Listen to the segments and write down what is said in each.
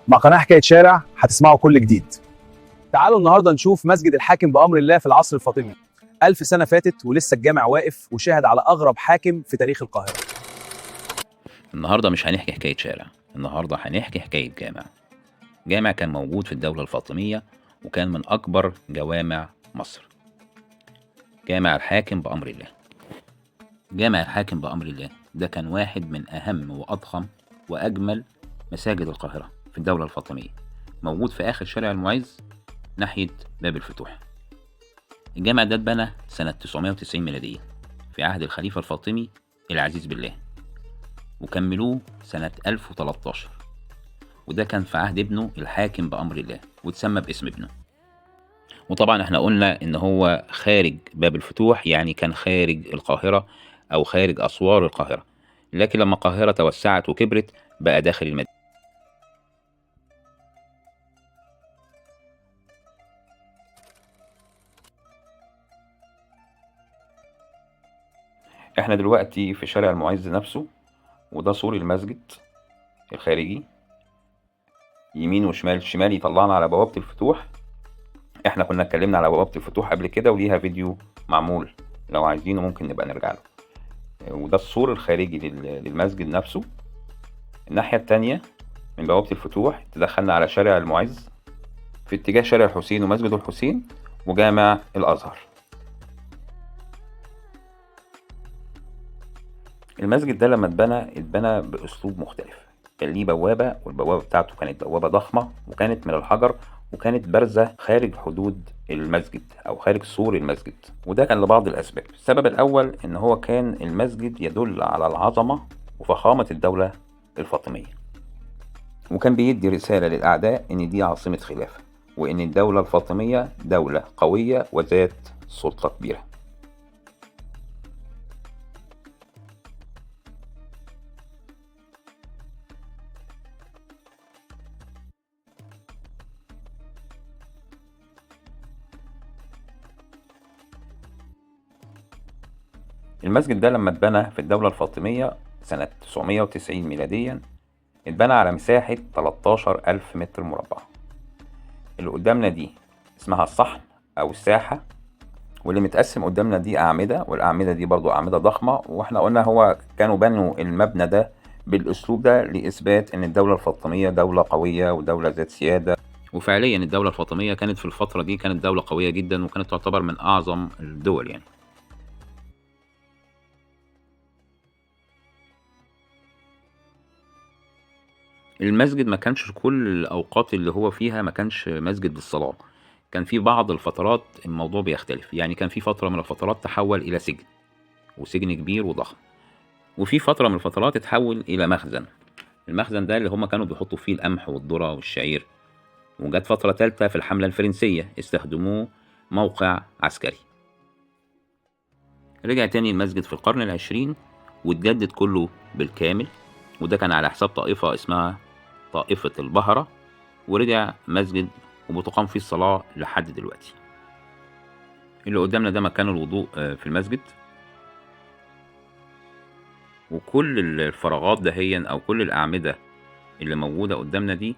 مع قناة حكاية شارع هتسمعوا كل جديد. تعالوا النهارده نشوف مسجد الحاكم بأمر الله في العصر الفاطمي. 1000 سنة فاتت ولسه الجامع واقف وشاهد على أغرب حاكم في تاريخ القاهرة. النهارده مش هنحكي حكاية شارع، النهارده هنحكي حكاية جامع. جامع كان موجود في الدولة الفاطمية وكان من أكبر جوامع مصر. جامع الحاكم بأمر الله. جامع الحاكم بأمر الله ده كان واحد من أهم وأضخم وأجمل مساجد القاهرة في الدولة الفاطمية، موجود في آخر شارع المعز ناحية باب الفتوح. الجامع ده اتبنى سنة 990 ميلادية في عهد الخليفة الفاطمي العزيز بالله، وكملوه سنة 1013، وده كان في عهد ابنه الحاكم بأمر الله واتسمى باسم ابنه. وطبعا احنا قلنا ان هو خارج باب الفتوح، يعني كان خارج القاهرة او خارج اسوار القاهرة، لكن لما القاهرة توسعت وكبرت بقى داخل المدينة. احنا دلوقتي في شارع المعز نفسه، وده سور المسجد الخارجي يمين وشمال. شمال يطلعنا على بوابة الفتوح. احنا كنا اتكلمنا على بوابة الفتوح قبل كده وليها فيديو معمول، لو عايزينه ممكن نبقى نرجع له. وده السور الخارجي للمسجد نفسه. الناحية التانية من بوابة الفتوح تدخلنا على شارع المعز في اتجاه شارع الحسين ومسجد الحسين وجامع الأزهر. المسجد ده لما اتبنى بأسلوب مختلف. كان ليه بوابة، والبوابة بتاعته كانت بوابة ضخمة وكانت من الحجر، وكانت بارزة خارج حدود المسجد أو خارج سور المسجد. وده كان لبعض الأسباب. السبب الأول إن هو كان المسجد يدل على العظمة وفخامة الدولة الفاطمية، وكان بيدي رسالة للأعداء إن دي عاصمة خلافة، وإن الدولة الفاطمية دولة قوية وذات سلطة كبيرة. المسجد ده لما اتبنى في الدولة الفاطمية سنة 990 ميلاديا اتبنى على مساحة 13,000 متر مربع. اللي قدامنا دي اسمها الصحن أو الساحة، واللي متقسم قدامنا دي أعمدة، والأعمدة دي برضو أعمدة ضخمة. واحنا قلنا هو كانوا بنوا المبنى ده بالأسلوب ده لإثبات إن الدولة الفاطمية دولة قوية ودولة ذات سيادة. وفعليا الدولة الفاطمية كانت في الفترة دي كانت دولة قوية جدا، وكانت تعتبر من أعظم الدول يعني. المسجد ما كانش كل الأوقات اللي هو فيها ما كانش مسجد للصلاة، كان في بعض الفترات الموضوع بيختلف. يعني كان في فترة من الفترات تحول إلى سجن، وسجن كبير وضخم، وفي فترة من الفترات اتحول إلى مخزن. المخزن ده اللي هم كانوا بيحطوا فيه القمح والذرة والشعير. وجت فترة تالتة في الحملة الفرنسية استخدموه موقع عسكري. رجع تاني المسجد في القرن العشرين واتجدد كله بالكامل، وده كان على حساب طائفة اسمها طائفة البهرة، ورجع مسجد وبتقام فيه الصلاة لحد دلوقتي. اللي قدامنا ده مكان الوضوء في المسجد، وكل الفراغات دهيا أو كل الأعمدة اللي موجودة قدامنا دي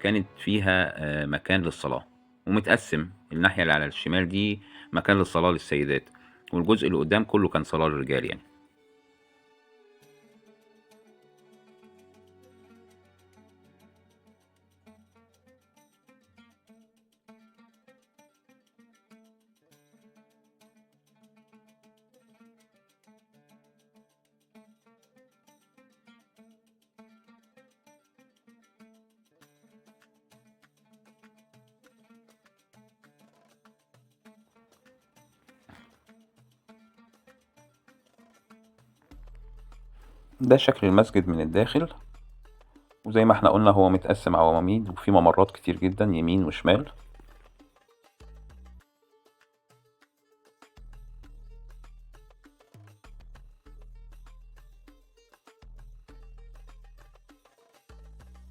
كانت فيها مكان للصلاة، ومتقسم. الناحية اللي على الشمال دي مكان للصلاة للسيدات، والجزء اللي قدام كله كان صلاة للرجال يعني. ده شكل المسجد من الداخل، وزي ما احنا قلنا هو متقسم عواميد وفي ممرات كتير جدا يمين وشمال.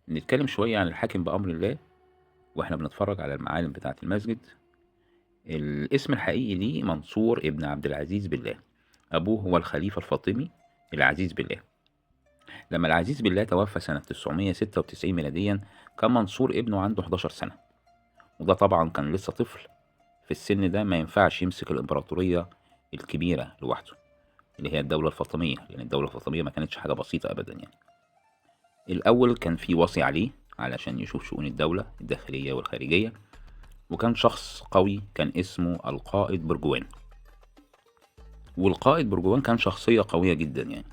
نتكلم شوية عن الحاكم بأمر الله واحنا بنتفرج على المعالم بتاعة المسجد. الاسم الحقيقي ليه منصور ابن عبد العزيز بالله، أبوه هو الخليفة الفاطمي العزيز بالله. لما العزيز بالله توفى سنة 996 ميلاديا كان منصور ابنه عنده 11 سنة، وده طبعا كان لسه طفل في السن ده، ما ينفعش يمسك الإمبراطورية الكبيرة لوحده اللي هي الدولة الفاطمية، لأن الدولة الفاطمية ما كانتش حاجة بسيطة أبدا يعني. الأول كان في وصي عليه علشان يشوف شؤون الدولة الداخلية والخارجية، وكان شخص قوي كان اسمه القائد برجوان. والقائد برجوان كان شخصية قوية جدا يعني،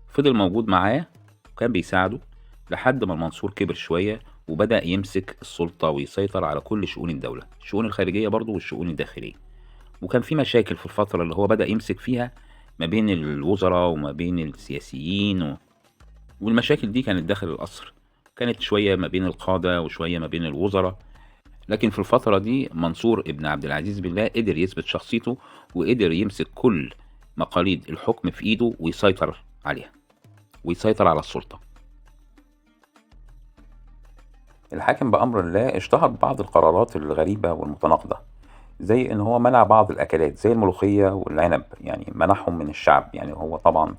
فضل موجود معاه وكان بيساعده لحد ما المنصور كبر شوية وبدأ يمسك السلطة ويسيطر على كل شؤون الدولة، الشؤون الخارجية برضو والشؤون الداخلية. وكان في مشاكل في الفترة اللي هو بدأ يمسك فيها ما بين الوزراء وما بين السياسيين والمشاكل دي كانت داخل القصر، كانت شوية ما بين القادة وشوية ما بين الوزراء. لكن في الفترة دي منصور ابن عبد العزيز بالله قدر يثبت شخصيته وقدر يمسك كل مقاليد الحكم في ايده ويسيطر عليها ويسيطر على السلطة. الحاكم بأمر الله اشتهر ببعض القرارات الغريبة والمتناقضة، زي ان هو منع بعض الاكلات زي الملوخية والعنب، يعني منعهم من الشعب. يعني هو طبعا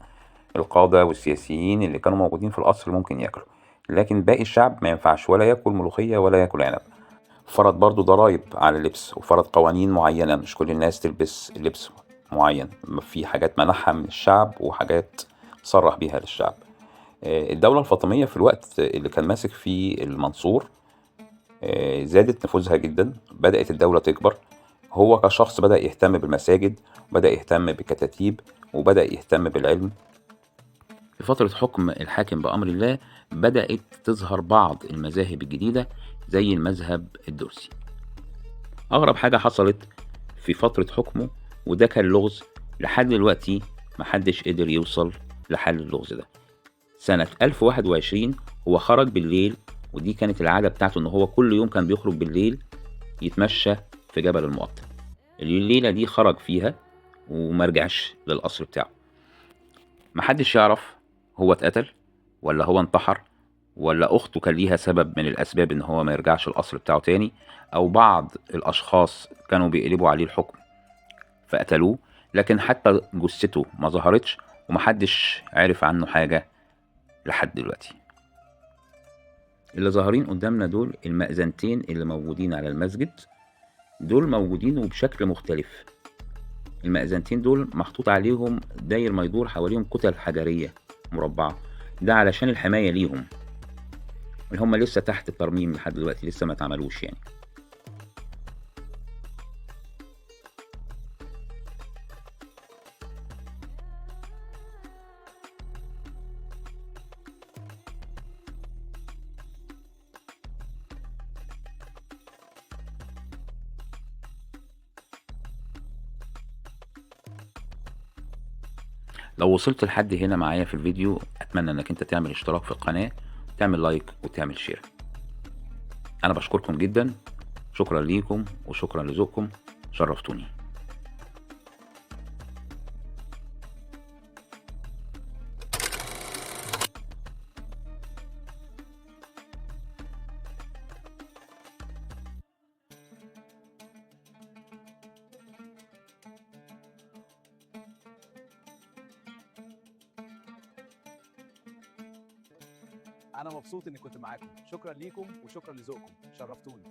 القادة والسياسيين اللي كانوا موجودين في القصر ممكن ياكلوا، لكن باقي الشعب ما ينفعش ولا ياكل ملوخية ولا ياكل عنب. فرض برضو ضرائب على اللبس، وفرض قوانين معينة، مش كل الناس تلبس لبس معين، في حاجات منعها من الشعب وحاجات صرح بيها للشعب. الدولة الفاطمية في الوقت اللي كان ماسك فيه المنصور زادت نفوذها جدا، بدأت الدولة تكبر. هو كشخص بدأ يهتم بالمساجد، وبدأ يهتم بالكتاتيب، وبدأ يهتم بالعلم. في فترة حكم الحاكم بأمر الله بدأت تظهر بعض المذاهب الجديدة زي المذهب الدرسي. أغرب حاجة حصلت في فترة حكمه، وده كان لغز لحد دلوقتي محدش قدر يوصل لحل اللغز ده. سنة 1021 هو خرج بالليل، ودي كانت العادة بتاعته إن هو كل يوم كان بيخرج بالليل يتمشى في جبل المقطم. الليلة دي خرج فيها ومرجعش للقصر بتاعه. محدش يعرف هو اتقتل ولا هو انتحر ولا أخته كان ليها سبب من الأسباب إن هو ما يرجعش القصر بتاعه تاني، أو بعض الأشخاص كانوا بيقلبوا عليه الحكم فقتلوه، لكن حتى جثته ما ظهرتش ومحدش عرف عنه حاجة لحد دلوقتي. اللي ظاهرين قدامنا دول المأذنتين اللي موجودين على المسجد، دول موجودين وبشكل مختلف. المأذنتين دول محطوط عليهم داير ما يدور حواليهم كتل حجرية مربعة، ده علشان الحماية ليهم، اللي هم لسه تحت الترميم لحد دلوقتي، لسه ما اتعملوش يعني. لو وصلت لحد هنا معايا في الفيديو، اتمنى انك انت تعمل اشتراك في القناة، تعمل like وتعمل share. انا بشكركم جدا، شكرا ليكم وشكرا لذوقكم، شرفتوني. انا مبسوط اني كنت معاكم، شكرا ليكم وشكرا لذوقكم، شرفتوني.